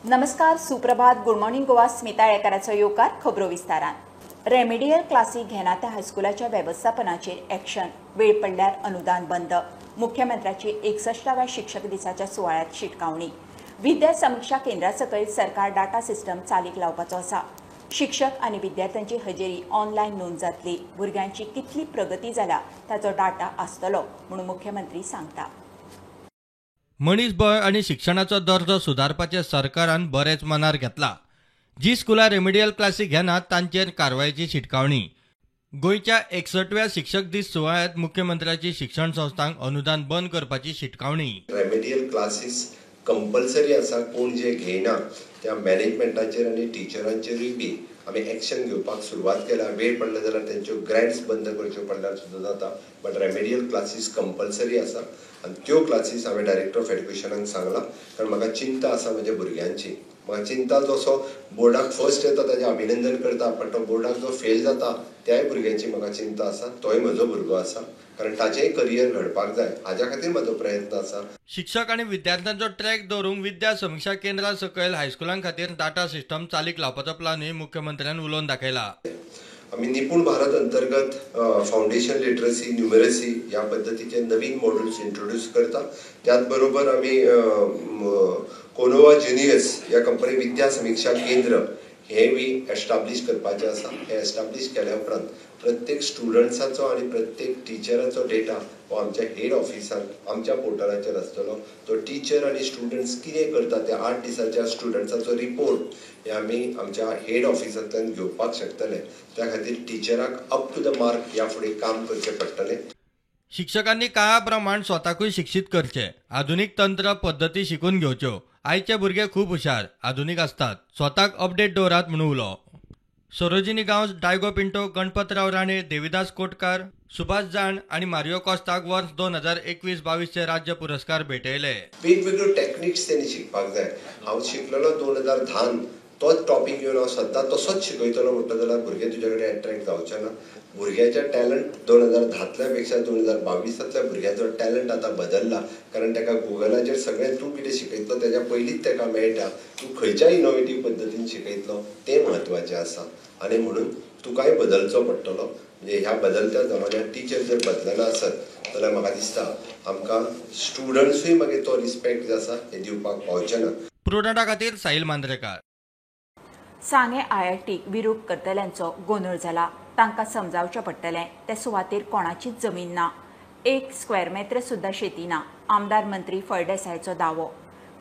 नमस्कार, सुप्रभात, good morning Goa. Smita येळकाराचो येवकार खबरो विस्तारान. रेमेडियल क्लासी घेना त्या हायस्कुलाच्या वेवस्थापनाचेर एक्शन, वेळ पडल्यार अनुदान बंद. मुख्यमंत्र्याची 61व्या शिक्षक दिसाच्या सुवाळ्यात शिटकावणी. विद्या समिक्षा केंद्रा सकयल सरकार डाटा सिस्टम चालीक लावपाचो आसा. शिक्षक आनी विद्यार्थ्यांची हजेरी ऑनलायन नोंद जातली. भुरग्यांची कितली प्रगती जाल्या ताचो डाटा आसतलो म्हणून मुख्यमंत्री सांगता. मनीसबळ आनी शिक्षणाचो दर्जो सुदारपाचें सरकारान बरेंच मनार घेतला. जी स्कुलां रेमेडियल क्लासी घेनात तांचेर कारवायेची शिटकावणी. गोंयच्या 61व्या शिक्षक दीस सुवाळ्यात मुख्यमंत्र्याची शिक्षण संस्थांक अनुदान बंद करपाची शिटकावणी. रेमेडियल क्लासीस कंपल्सरी आसा, कोण जे घेयना त्या मॅनेजमेंटाचेर आनी टिचरांचेरूय बी आमी एक्शन घेवपाक सुरवात केल्या. वेळ पडले जाल्यार तेंच्यो ग्रँट्स बंद करच्यो पडल्यार सुद्दां जाता, बट रेमेडियल क्लासीस कंपल्सरी आसा आनी त्यो क्लासीस हांवें डायरेक्टर ऑफ एड्युकेशनाक सांगलां. कारण म्हाका चिंता आसा म्हज्या भुरग्यांची. म्हाका चिंता जसो बोर्डाक फर्स्ट येता ताजें अभिनंदन करता, पण तो बोर्डाक जो फेल जाता त्याय भुरग्यांची म्हाका चिंता आसा. तोय म्हजो भुरगो आसा, कारण ताचेंय करियर घडपाक जाय, हाज्या खातीर म्हजो प्रयत्न आसा. शिक्षक आनी विद्यार्थ्यांचो ट्रॅक दवरूंक विद्या समिक्षा केंद्रा सकयल हायस्कुलां खातीर डाटा सिस्टम चालीक लावपाचो प्लानूय मुख्यमंत्र्यान उलोवन दाखयला. आमी निपूण भारत अंतर्गत फावंडेशन लिटरसी, न्युमरसी ह्या पद्दतीचे नवीन मॉड्यूल्स इंट्रोड्यूस करता. त्याच बरोबर आमी कोनोवा जिनियस ह्या कंपनी विद्या समिक्षा केंद्र हे बी एस्टाब्लीश करपाचें आसा. हें एस्टाब्लीश केल्या उपरांत प्रत्येक स्टुडंट्साचो आनी प्रत्येक टिचराचो डेटा हो आमच्या हेड ऑफिसांत आमच्या पोर्टलाचेर आसतलो. तो टिचर आनी स्टुडंट्स कितें करता त्या 8 दिसाच्या स्टुडंट्साचो रिपोर्ट हे आमी आमच्या हेड ऑफिसांतल्यान घेवपाक शकतले. त्या खातीर टिचराक अप टू the mark ह्या फुडें काम करचें पडटलें. शिक्षकांनी काळा प्रमाण स्वताकूय शिक्षीत करचें, आधुनीक तंत्र पद्दती शिकून घेवच्यो. आयचे भुरगे खूब हुशार, आधुनीक आसतात, स्वताक अपडेट दवरात म्हणून उलो. सरोजिनी गांवस, डायगो पिंटो, गणपतराव राणे, देविदास कोटकार, सुभाष जाण आनी मारियो कॉस्ताक वर्स 2021-22 राज्य पुरस्कार भेटयले. वेगवेगळ्यो टॅक्निक्स त्यांनी शिकपाक जाय. हांव शिकलेलो 2010 तोच टॉपीक घेवन हांव सद्दां तसोच शिकयतलो म्हणटा जाल्यार भुरगे तुज्या कडेन एट्रॅक्ट जावचे ना. भुरग्याचे टॅलंट 2010 पेक्षा 2022 भुरग्याचो टॅलंट आतां बदलला, कारण ताका गुगलाचेर सगळें तूं कितें शिकयतलो तेज्या पयलींच ताका मेळटा. तूं खंयच्या इनोवेटीव पद्दतीन शिकयतलो तें म्हत्वाचें आसा आनी म्हणून तुकाय बदलचो पडटलो. म्हणजे ह्या बदलत्या जमान्यात टिचर जर बदलना आसत जाल्यार म्हाका दिसता आमकां स्टुडंट्सूय मागीर तो रिस्पेक्ट जो आसा हे दिवपाक पावचे ना. प्रोडक्टा खातीर साहिल मांद्रेकार. सांगें आयआयटीक विरोध करतल्यांचो गोंदळ जाला. तांकां समजावचें पडटलें ते सुवातेर कोणाचीच जमीन ना, 1 स्क्वेअर मेत्र सुद्दां शेती ना. आमदार मंत्री फळदेसायचो दावो.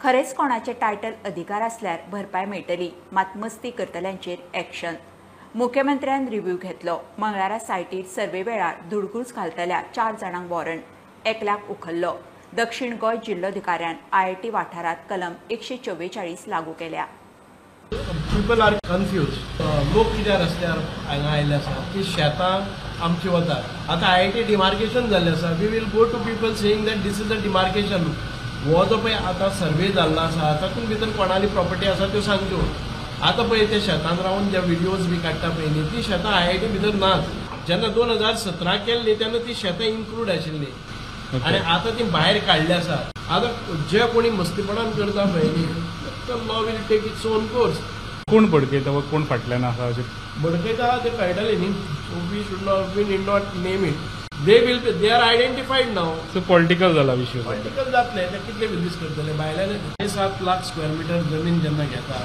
खरेंच कोणाचे टायटल अधिकार आसल्यार भरपाय मेळटली, मात मस्ती करतल्यांचेर एक्शन. मुख्यमंत्र्यान रिव्ह्यू घेतलो. मंगळारा सायटीर सर्वे वेळार धुडगूस घालतल्या 4 जाणांक वॉरंट, एकल्याक उखल्लो. दक्षिण गोंय जिल्लोधिकाऱ्यान आयआयटी वाठारांत कलम 144 लागू केल्या. People are confuse. लोक कित्याक रस्त्यार हांगा आयिल्ले आसा की शेतां आमची वतात. आतां आयआयटी डिमार्केशन जाल्लें आसा. We will go to people saying that this is a demarcation. हो जो पळय आतां सर्वे जाल्लो आसा तातूंत भितर कोणाली प्रॉपर्टी आसा त्यो सांगच्यो. आतां पळय ते शेतान रावन जे विडियोज बी काडटा पळय न्ही, ती शेतां आयआयटी भितर नाच. जेन्ना 2017 केल्ली तेन्ना ती शेतां इन्क्लूड आशिल्ली आनी आतां ती भायर काडली आसा. आतां जे कोणी मस्तीपणान करता पळय न्ही, law will take its own course. कोण भडकयता वा कोण फाटल्यान आसा अशें भडकयता ते कळटलें न्ही. So we should not, we need not name it. They will be, they are identified now. So political जाला विशय. पॉलिटिकल जातले ते कितले बिजनेस करतले भायल्यान. 7 लाख स्क्वेअर मिटर जमीन जेन्ना घेता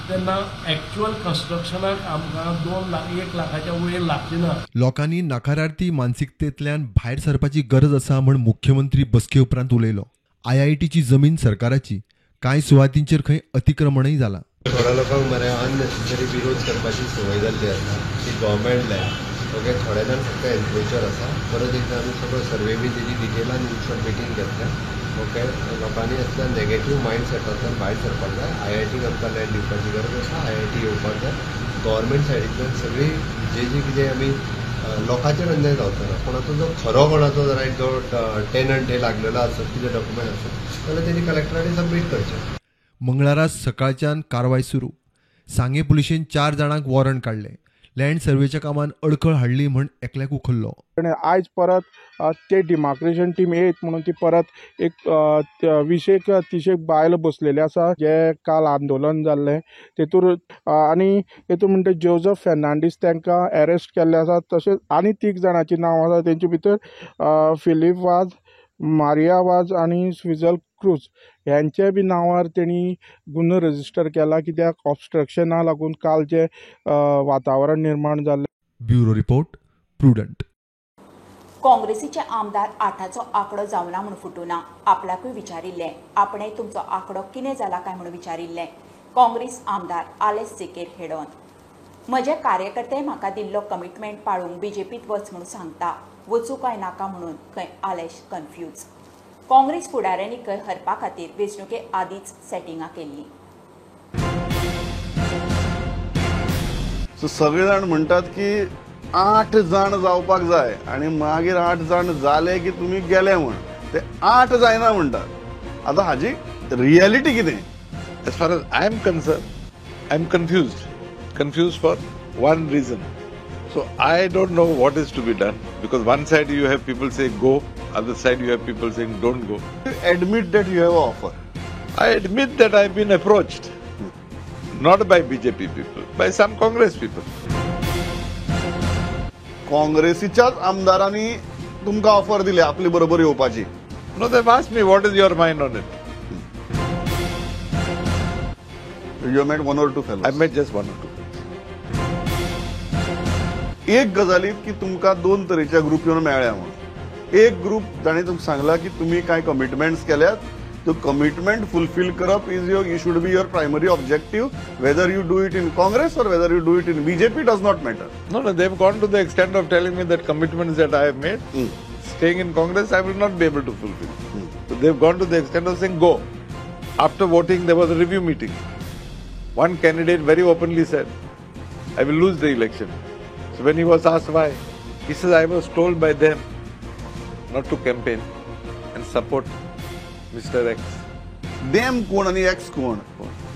तेन्ना एक्च्युअल कन्स्ट्रक्शनाक आमकां 2 लाख 1 लाखाच्या वयर लागची ना. लोकांनी नकारार्थी मानसिकतेंतल्यान भायर सरपाची गरज आसा म्हूण मुख्यमंत्री बसके उपरांत उलयलो. आयआयटीची जमीन सरकाराची, कांय सुवातींचेर खंय अतिक्रमणय जालां. थोड्या लोकांक मरे अननेसेसरी विरोध करपाची संवय जाल्ली आसा ती गव्हर्मेंट लँड. ओके, थोडे जाण फक्त एन्क्रोचर आसा. परत एकदां आमी सगळो सर्वे बी तेजी डिटेलान इनशॉर्ट मिटींग घेतल्या. ओके, लोकांनी असल्या नेगेटीव मायंड सेटांतल्यान भायर सरपाक जाय. आयआयटीक आमकां लँड दिवपाची गरज आसा, आयआयटी येवपाक जाय. गव्हर्मेंट सायडींतल्यान सगळी जे जे कितें आमी लोकांचेर अन्याय जावचो ना. कोणाचो जो खरो कोणाचो रायट जो टेनंट हे लागलेलो आसत, कितें डॉक्युमेंट आसत जाल्यार तेणी कलेक्टरांनी सबमीट करचें. मंगळारा सकाळच्यान कारवाय सुरू. सांगें पुलिशेन 4 जाणांक वॉरंट काडलें. लँड सर्वेच्या कामांत अडखळ हाडली म्हण एकल्याक उखल्लो. आयज परत ते डिमार्केशन टीम येत म्हणून ती परत एक 20 30 बायल बसलेले आसा, जे काल आंदोलन जाल्लें तेतूर आनी तेतूर म्हणटा जोजफ फेर्नांडीस तांकां एरेस्ट केल्ले आसा. तशेंच आनी 3 जाणांची नांव आसा, तेंचे भितर फिलीप वाज, मारिया वाज आनी स्विजल क्रूज ह्यांच्या बी नांवार तेणी गुन्हो रजिस्टर केला, कित्याक ऑब्स्ट्रक्शना लागून काल जे वातावरण निर्माण जाल्लें. Bureau report, Prudent. काँग्रेसीचे आमदार 8चो आंकडो जावना म्हूण फुटूना. आपल्याकूय विचारिल्लें, आपणें तुमचो आंकडो कितें जाला काय म्हूण विचारिल्लें. काँग्रेस आमदार आलेस सिकेर हेडोन म्हजे कार्यकर्ते म्हाका दिल्लो कमिटमेंट पाळूंक बीजेपीत वच म्हूण सांगता, वचूं काय नाका म्हणून खंय आलेश कन्फ्यूज. काँग्रेस फुडाऱ्यांनी खंय हरपा खातीर वेंचणुके आदींच सेटिंगां केल्लीं. सो सगळे जाण म्हणटात की 8 जाण जावपाक जाय आनी मागीर 8 जाण जाले की तुमी गेले म्हण, ते 8 जायना म्हणटात. आतां हाजी रियलिटी कितें? As far as I am concerned, I am confused. Confused for one reason. So I don't know what is to be done, because one side you have people saying go, other side you have people saying don't go. You admit that you have an offer. I admit that I have been approached, not by BJP people, by some Congress people. काँग्रेसीच्याच आमदारांनी तुमकां offer दिले आपले बरोबर येवपाची. No, they've asked me what is your mind on it. You met 1 or 2 fellows? I met just 1 or 2. एक गजालीत की तुमकां 2 तरेच्या ग्रुप येवन मेळ्ळ्या म्हणून. एक ग्रुप जाणें तुमकां सांगला की तुमी कांय कमिटमेंट्स केल्यात, त्यो कमिटमेंट फुलफील करप is your, you should be your primary objective, whether you do it in Congress or whether you do it in BJP does not matter. No, no, they have gone to the extent of telling me that commitments that I have made, staying in Congress I will not be able to fulfil. So they have gone to the extent of saying go. After voting there was a review meeting. One candidate very openly said, I will lose the election. So when he was asked why, he says, I was told by them not to campaign and support Mr. X. Them kon ani X kon?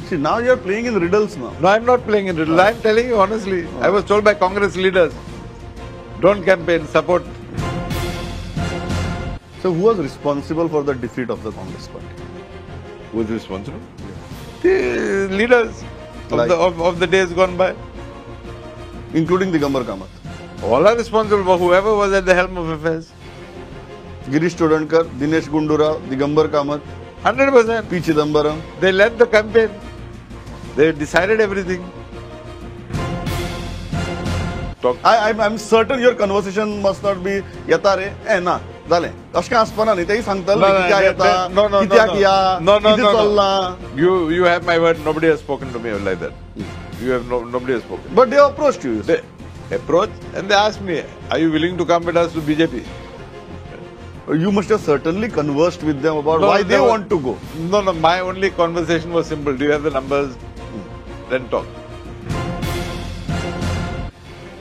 See, now you are playing in riddles now. No, I am not playing in riddles. I am telling you honestly. I was told by Congress leaders, don't campaign, support. So who was responsible for the defeat of the Congress party? Who was responsible? Yeah. The leaders of, like, of the days gone by. Including Digambar Kamath. All are responsible for whoever was at the helm of affairs. Girish Chodankar, Dinesh Gundurao, Digambar Kamath. 100%. P. Chidambaram. They led the campaign. They decided everything. Talk. I'm certain your conversation must not be yata re, eh na, zale. अशें आसपाना न्ही, तेय सांगतले कित्याक येता, कित्याक या, कितें चल्लां. You have my word, nobody has spoken to me like that. You have nobody has spoken. But they approached you. They approached and they asked me, are you willing to come with us to BJP? You must have certainly conversed with them about why they want to go. No, no, my only conversation was simple. Do you have the numbers? Then talk.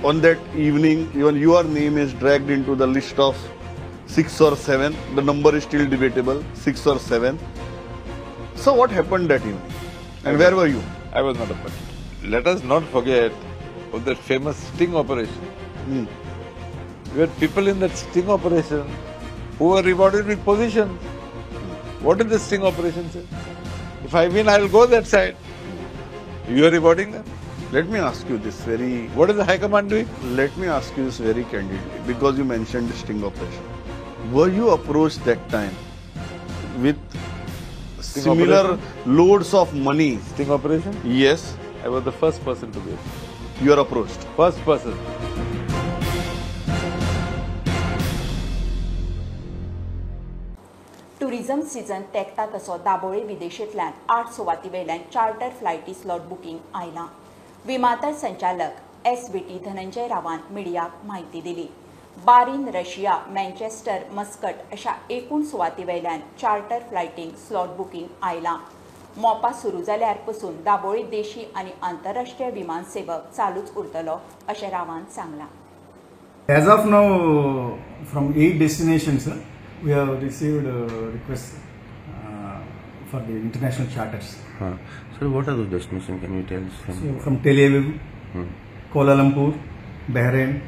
On that evening, even your name is dragged into the list of 6 or 7. The number is still debatable, 6 or 7. So what happened that evening? And where were you? I was not a part. Let us not forget of that famous sting operation. We had people in that sting operation who were rewarded with positions. What did the sting operation say? If I win, I will go that side. You are rewarding them? Let me ask you this very... What is the High Command doing? Let me ask you this very candidly, because you mentioned the sting operation. Were you approached that time with similar loads of money? Sting operation? Yes. I was the first person to be approached. You are approached? First person. Tourism season तेंकता तसो दाबोळी विदेशांतल्यान 8 सुवाती वयल्यान charter फ्लायटी slot booking आयलां. विमानतळ संचालक SVT Dhananjay रावान मिडियाक म्हायती दिली. बारीन, Russia, Manchester, Muscat अशा एकूण सुवाती वयल्यान चार्टर फ्लायटींग स्लॉट बुकींग आयलां. मोपा सुरू जाल्यार पसून दाबोळी देशी आनी आंतरराष्ट्रीय विमान सेवक चालूच उरतलो अशें रावान सांगलां. As of now, from 8 destinations, sir, we have received requests for the international charters. Sir, what are those destinations? Can you tell us? So, from Tel Aviv, Kuala Lumpur, Bahrain,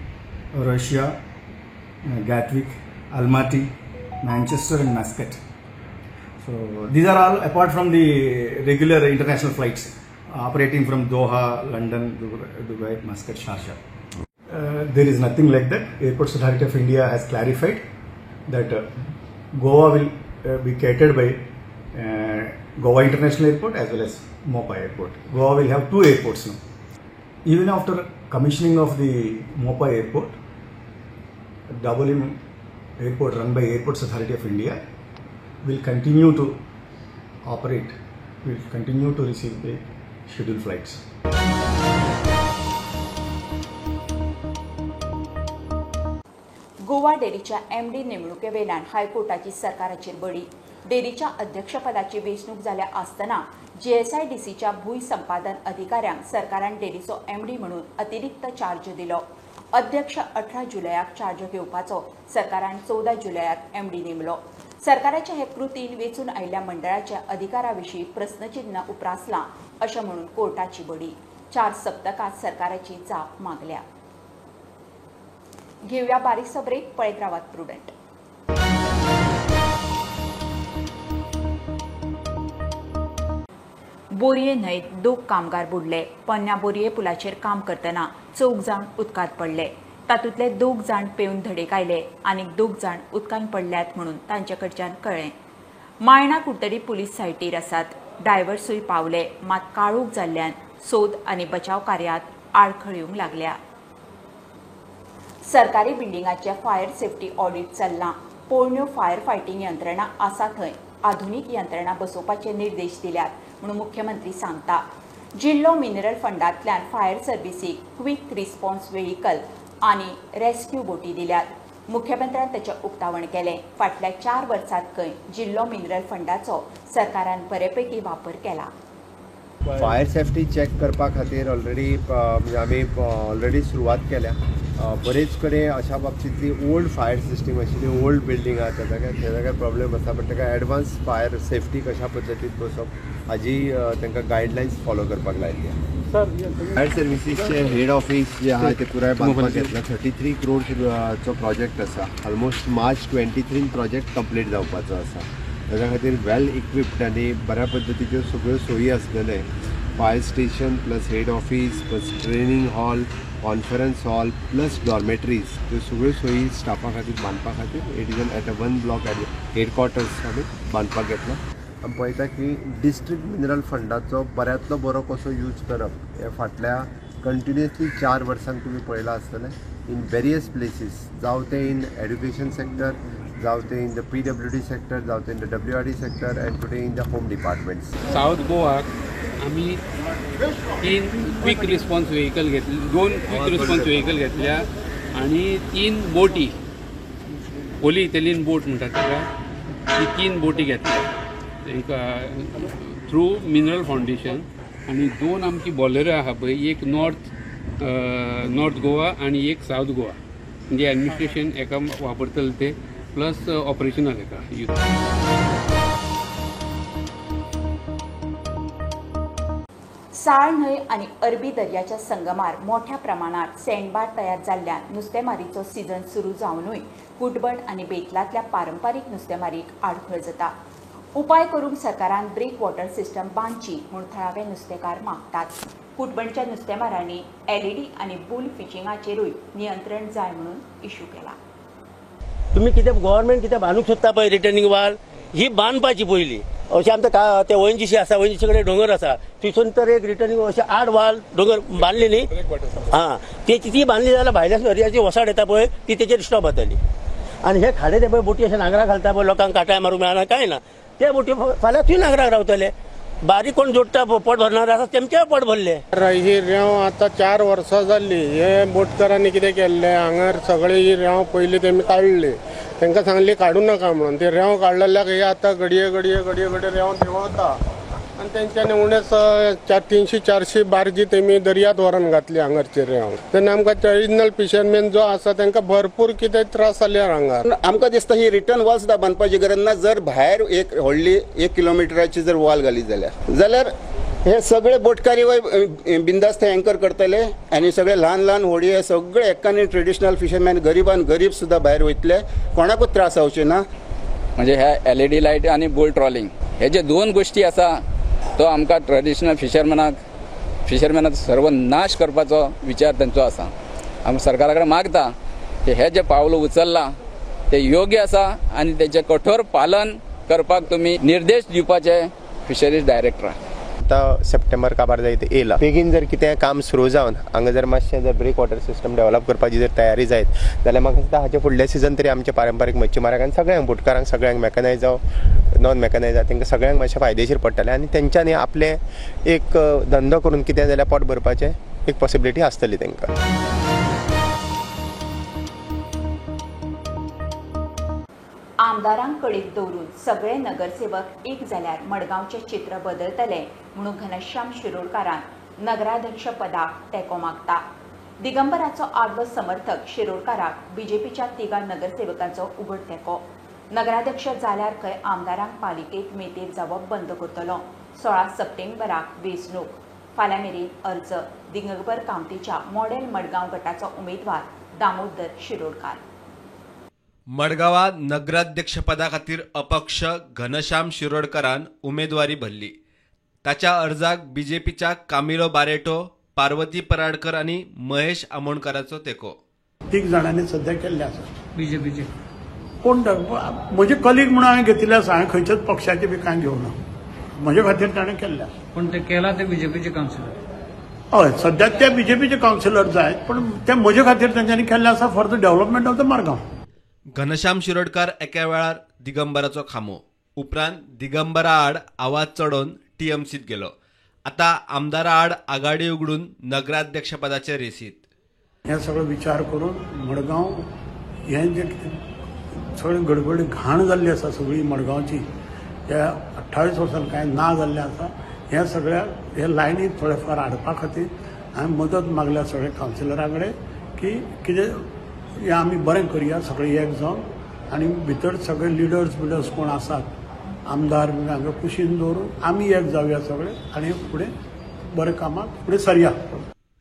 Russia, Gatwick, Almaty, Manchester and Muscat. So these are all apart from the regular international flights operating from Doha, London, Dubai, Muscat, Sharjah. There is nothing like that. Airports Authority of India has clarified that Goa will be catered by Goa International Airport as well as Mopa Airport. Goa will have 2 airports now. Even after commissioning of the Mopa Airport, Dabolim Airport run by Airports Authority of India will continue to operate, will continue to receive the scheduled flights. Goa डेरीच्या MD नेमणुकेवेल्यान हायकोर्टाची सरकाराचेर बडी. डेरीच्या अध्यक्षपदाची वेंचणूक जाल्या आसतना जीएसआयडीसीच्या भूंय संपादन अधिकाऱ्यांक सरकारान डेरीचो एमडी म्हणून अतिरिक्त चार्ज दिलो. अध्यक्ष 18 जुलयाक चार्ज घेवपाचो सरकारान 14 जुलयाक एमडी नेमलो. सरकाराच्या हे कृतीन वेंचून आयिल्ल्या मंडळाच्या अधिकाराविशीं प्रस्नचिन्ह उप्रासलां अशें म्हणून कोर्टाची बडी. 4 सप्तकांत सरकाराची जाप मागल्या. घेवया बारीकसो ब्रेक, पळयत रावात प्रुडंट. बोरये न्हंयेत 2 कामगार बुडले. पोन्न्या बोरये पुलाचेर काम करतना 4 जाण उदकांत पडले. तातूंतले 2 जाण पेवन धडेक आयले आनी 2 जाण उदकांत पडल्यात म्हणून तांचे कडच्यान कळ्ळें. मायणा कुडतरी पुलीस सायटीर आसात. डायव्हर्सूय पावले, मात काळोख जाल्ल्यान सोद आनी बचाव कार्यात आडखळ येवंक लागल्या. सरकारी बिल्डिंगाचें फायर सेफ्टी ऑडिट चल्लां. पोरण्यो फायर फायटींग यंत्रणा आसा थंय आधुनीक यंत्रणा बसोवपाचे निर्देश दिल्यात म्हणून मुख्यमंत्री सांगता. जिल्लो मिनरल फंडांतल्यान फायर सर्व्हिसीक क्विक रिस्पॉन्स व्हेकल आनी रेस्क्यू बोटी दिल्यात. मुख्यमंत्र्यान ताचें उक्तावण केलें. फाटल्या 4 वर्सांत खंय जिल्लो मिनरल फंडाचो सरकारान बरेपैकी वापर केला. फायर सेफ्टी चॅक करपा खातीर ऑलरेडी म्हणजे आमी ऑलरेडी सुरवात केल्या. बरेच कडेन अशा बाबतींतली ओल्ड फायर सिस्टीम आशिल्ली ओल्ड बिल्डींग आहा त्या जाग्यार प्रॉब्लेम आसा, बट ताका एडवान्स फायर सेफ्टी कशा पद्दतीन बसप हाजी तांकां गायडलायन्स फॉलो करपाक लायिल्ली आहा. फायर सर्विसीसचे हेड ऑफिस जे आहा ते पुराय बांदपाक घेतला. 33 क्रोड्सचो प्रोजेक्ट आसा. ऑलमोस्ट मार्च 23 प्रोजेक्ट कंप्लीट जावपाचो आसा. ताच्या खातीर वेल इक्विप्ड आनी बऱ्या पद्दतीच्यो सगळ्यो सोयी आसलेले fire station plus head office plus training hall, conference hall plus dormitories, त्यो सगळ्यो सोयी स्टाफा खातीर बांदपा खातीर it is an at a one block at headquarters आमी बांदपाक घेतला. आमी पळयता की डिस्ट्रिक्ट मिनरल फंडाचो बऱ्यांतलो बरो कसो यूज करप हे फाटल्या कंटिन्युअसली 4 वर्सांक तुमी पळयलां आसतलें इन वेरियस प्लेसीस, जावं तें इन एड्युकेशन सेक्टर, जावं तें इन the PWD sector, जावं तें in the WRD sector and today in the home departments. South गोवाक आमी 3 क्विक रिस्पॉन्स व्हेकल घेतले, 2 क्विक रिस्पॉन्स व्हेकल घेतल्या आनी 3 बोटी, होली इटालियन बोट म्हणटात ताका, ती 3 बोटी घेतल्या तांकां थ्रू मिनरल फावंडेशन. आनी 2 आमची बॉलरो आहा पळय, एक नॉर्थ गोवा आनी एक सावथ गोवा, म्हणजे एडमिनिस्ट्रेशन एका वापरतले ते प्लस ऑपरेशनल एका यूज. साळ न्हंय आनी अरबी दर्याच्या संगमार मोठ्या प्रमाणात सँडबार तयार जाल्ल्यान नुस्तेमारीचो सीझन सुरू जावनूय कुटबण आनी बेतलांतल्या पारंपारीक नुस्तेमारीक आडखळ जाता. उपाय करूंक सरकारान ब्रेक वॉटर सिस्टम बांदची म्हूण थळावे नुस्तेकार मागतात. कुटबणच्या नुस्तेमारांनी एलईडी आनी बुल फिशिंगाचेरूय नियंत्रण जाय म्हणून इश्यू केला. तुमी कितें गव्हर्मेंट कितें बांदूंक सोदता पळय रिटर्निंग वाल, ही बांदपाची पयली. अशें आमकां ते ओएनजीसी आसा, ओएनजीसी कडेन दोंगर आसा, थंयसून तर एक रिटर्निंग अशें 8 वाल दोंगर बांदली न्ही, आं ती बांदली जाल्यार भायल्या दर्याची वसाड येता पळय ती तेचेर स्टॉप जातली. आनी हे खाडे ते पळय बोटी अशे नांगराक घालता पळय, लोकांक कांटाय मारूंक मेळना कांय ना, ते बोटी फाल्यां थंय नांगराक रावतले. बारीक कोण जोडटा पोट भरणार आसा तेमचेय पोट भरले. ही रेंव आतां 4 वर्सां जाल्ली. हे बोटकारांनी कितें केल्लें, हांगार सगळे ही रेंव पयलीं तेमी काडली, तांकां सांगली काडूं नाका म्हणून. ते रेंव काडलेल्याक हे आतां घडये घडये घडये घडये रेंव देंवता आनी तेंच्यांनी उणेच 300-400 बार्जी तेमी दर्यांत व्हरून घातली हांगारची रेंव. तेन्ना आमकां ट्रेडिशनल फिशरमॅन जो आसा तांकां भरपूर कितें त्रास जाले हांगार. आमकां दिसता ही रिटर्न वॉल सुद्दां बांदपाची गरज ना. जर भायर एक व्हडली 1 किलोमिटराची जर वॉल घाली जाल्यार हे सगळे बोटकारी वय बिंदास्त एंकर करतले आनी सगळे ल्हान ल्हान होडये सगळे एकाने ट्रेडिशनल फिशरमॅन गरिबान गरीब सुद्दां भायर वयतले, कोणाकूच त्रास जावचे ना. म्हणजे ह्या LED light आनी बोट ट्रॉलिंग हे जे दोन गोष्टी आसा तो आमकां ट्रेडिशनल फिशरमॅनाक सर्वनाश करपाचो विचार तांचो आसा. आमी सरकारा कडेन मागता की हे जे पावल उचलला ते योग्य आसा आनी तेचें कठोर पालन करपाक तुमी निर्देश दिवपाचे फिशरीज डायरेक्टराक. आतां सप्टेंबर काबार जायत येयला, बेगीन जर कितें काम सुरू जावन हांगा जर मातशें जर ब्रेक वॉटर सिस्टम डेवलप करपाची जर तयारी जायत जाल्यार म्हाका दिसता हाचे फुडले सिजन तरी आमच्या पारंपारीक मच्छीमारांक आनी सगळ्यांक बोटकारांक सगळ्यांक मॅकनायज जावं नॉन मॅकनायज जावं तांकां सगळ्यांक मातशें फायदेशीर पडटलें आनी तेंच्यांनी आपलें एक धंदो करून कितें जाल्यार पोट भरपाचें एक पॉसिबिलिटी आसतली तांकां. आमदारांक कडेक दवरून सगळे नगरसेवक एक जाल्यार मडगांवचें चित्र बदलतलें म्हणून घनश्याम शिरोडकारान नगराध्यक्ष पदाक तेंको मागता. दिगंबराचो आदलो समर्थक शिरोडकाराक बीजेपीच्या तिगां नगरसेवकांचो उघड तेंको. नगराध्यक्ष जाल्यार खंय आमदारांक पालिकेंत मेतेर जावप बंद करतलो. 16 सप्टेंबराक वेंचणूक. फाल्यां मेरेन अर्ज. दिगंबर कामतीच्या मॉडेल मडगांव गटाचो उमेदवार दामोदर शिरोडकार. मडगांवां नगराध्यक्षपदा खातीर अपक्ष घनश्याम शिरोडकरान उमेदवारी भरली. ताच्या अर्जाक बीजेपीच्या कामिलो बारेटो, पार्वती पराडकर आनी महेश आमोणकराचो तेंको. तीग जाणांनी सध्या केल्ले आसा बीजेपीचे. कोण म्हजे कलीग म्हणून हांवें घेतिल्ले आसा, हांवें खंयच्याच पक्षाचे बी कांय घेवना, म्हजे खातीर ताणें केल्ले आसा. पूण ते केला ते बीजेपीचे कावन्सिलर. हय, सध्या ते बीजेपीचे कावन्सिलर जायत, पण ते म्हजे खातीर तेंच्यांनी केल्ले आसा for the development of the Margao. Ghanshyam Shirodkar एका वेळार दिगंबराचो खांबो, उपरांत दिगंबरा आड आवाज चडोवन टीएमसीत गेलो. आतां आमदारा आड आघाडी उगडून नगराध्यक्षपदाचे रेसीत. हे सगळो विचार करून मडगांव हें जे सगळी गडबड घाण जाल्ली आसा सगळी मडगांवची, ह्या 28 वर्सां कांय ना जाल्लें आसा. हे सगळ्या हे लायनीत थोडे फार हाडपा खातीर हांवें मदत मागल्या सगळ्या कावन्सिलरां कडेन की कितें हे आमी बरें करुया सगळे एक जावन आनी भितर सगळे लिडर्स बिडर्स कोण आसात आमदार हांगा कुशीन दवरून आमी एक जावया सगळे आनी फुडें बरें कामाक फुडें सरया.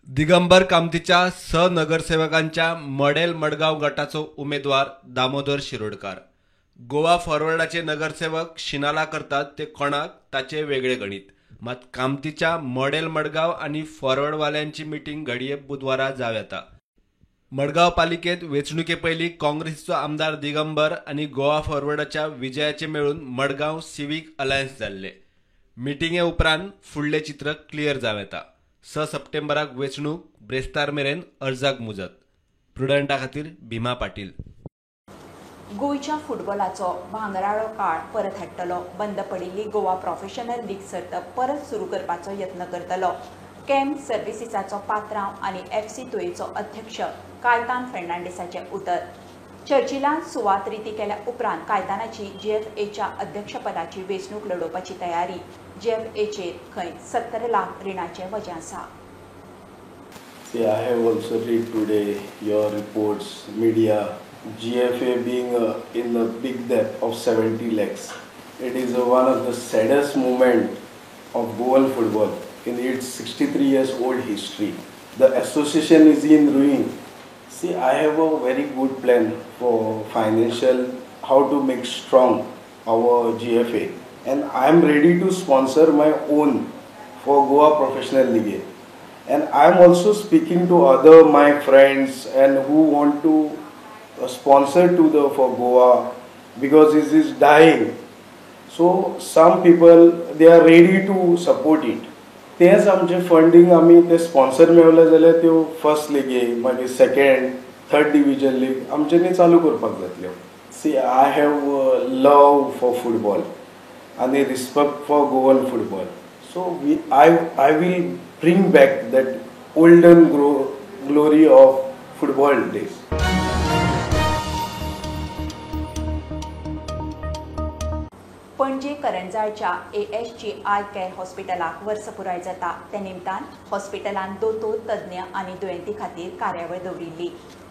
दिगंबर कामतीच्या 6 नगरसेवकांच्या मॉडेल मडगांव गटाचो उमेदवार दामोदर शिरोडकार. गोवा फॉरवर्डाचे नगरसेवक शिनाला करतात ते कोणाक ताचे वेगळे गणीत. मात कामतीच्या मॉडेल मडगांव आनी फॉरवर्डवाल्यांची मिटींग घडये बुधवारा जावं येता. मडगांव पालिकेत वेंचणुके पयलीं काँग्रेसीचो आमदार दिगंबर आनी गोवा फॉरवर्डाच्या विजयाचे मेळून मडगांव सिवीक अलायन्स जाल्ले. मिटिंगे उपरांत फुडलें चित्र क्लियर जावं येता. 6 सप्टेंबराक वेंचणूक, ब्रेस्तार मेरेन अर्जाक मुजत. प्रुडंटा खातीर भीमा पाटील. गोंयच्या फुटबॉलाचो भांगराळो काळ परत हाडटलो. बंद पडिल्ली गोवा प्रोफेशनल लीग सर्त परत सुरू करपाचो यत्न करतलो. कॅम्प सर्व्हिसीसाचो पात्रांव आनी FC तुयेचो अध्यक्ष कायतान फेर्नांडीसाचें उतर. चर्चिलान सुवात रिती केल्या उपरांत कायतानाची GFAच्या अध्यक्षपदाची वेंचणूक लडोवपाची तयारी. GFAचेर खंय 70 लाख रिणाचें वजें आसा. See, I have also read today your reports, media, GFA being in a big debt of 70 lakhs. It is one of the saddest moment of Goan football in its 63 years old history. The association is in ruin. See, I have a very good plan for financial, how to make strong our GFA, and I am ready to sponsor my own for Goa Professional League. And I am also speaking to other my friends and who want to sponsor to the for Goa, because it is dying. So some people, they are ready to support it. तेच आमचें funding आमी ते sponsor मेवले जाल्यार त्यो first लिगे मागीर second third division league आमच्यांनी चालू करपाक जातल्यो. See, I have love for football आनी respect for Goan football. So I will bring back that olden glory of football days. Panaji करंजाळच्या ASG I care हॉस्पिटलाक वर्स पुराय जाता. त्या निमतान हॉस्पिटलान दोतोर, तज्ञ आनी दुयेंती खातीर कार्यावळ दवरिल्ली.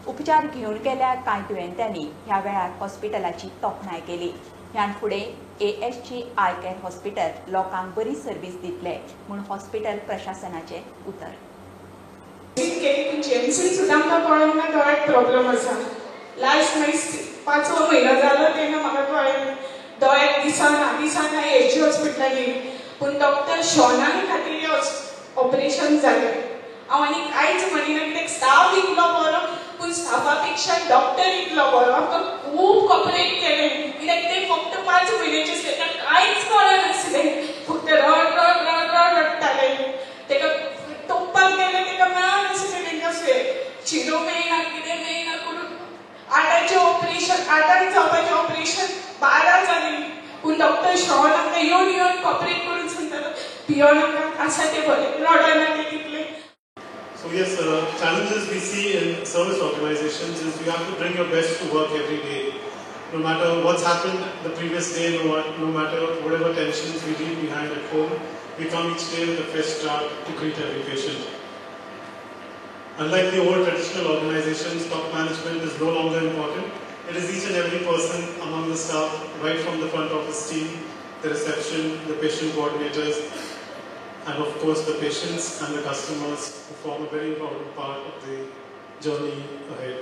उपचार घेवन गेल्या कांय दुयेंत्यांनी ह्या वेळार हॉस्पिटलाची तोखणाय केली. ह्यान फुडें ASG I care hospital लोकांक बरी सर्वीस दितले म्हूण हॉस्पिटल प्रशासनाचें उतर. जेमसीन सुद्दां आमकां कळोंक ना दोळ्याक प्रॉब्लम आसा. लास्ट मागीर 5वो म्हयनो जालो तेन्ना म्हाका कळ्ळें दोळ्याक दिसना दिसना एएसजी हॉस्पिटलान गेली पूण डॉक्टर शॉनान खातीर ऑपरेशन जालें. हांव आनी कांयच म्हणिना कित्याक स्टाफ इतलो बरो पूण स्टाफा पेक्षा डॉक्टर इतलो बरो आमकां खूब कॉपरेट केलें कित्याक ते फक्त 5 म्हयन्याचे आसले ताका कांयच कळनासलें फक्त रड रड रड रड रडटाले. ताका तोपपाक गेलें ताका मेळनासलें तांकां शिरो मेळना कितें मेळना करून 8 ऑपरेशन 8 जावपाचें ऑपरेशन 12 जालीं पूण डॉक्टर शॉन आमकां येवन येवन कॉपरेट करून सांगतालो भियोनाका आसा तें बरें रडना तें तितलें. So yes, challenges we see in service organizations is you have to bring your best to work every day. No matter what's happened the previous day, no matter whatever tensions we leave behind at home, we come each day with a fresh start to greet every patient. Unlike the old traditional organizations, top management is no longer important. It is each and every person among the staff, right from the front office team, the reception, the patient coordinators, and of course the patients and the customers who form a very important part of the journey ahead.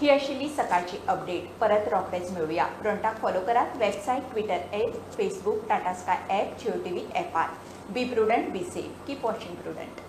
ही आशिल्ली सकाळची update. परत रोखडेच मेळुया. प्रुडंटाक follow करात website, Twitter app, Facebook, Tata Sky app, Jio TV ॲपार. Be prudent, be safe, keep watching Prudent.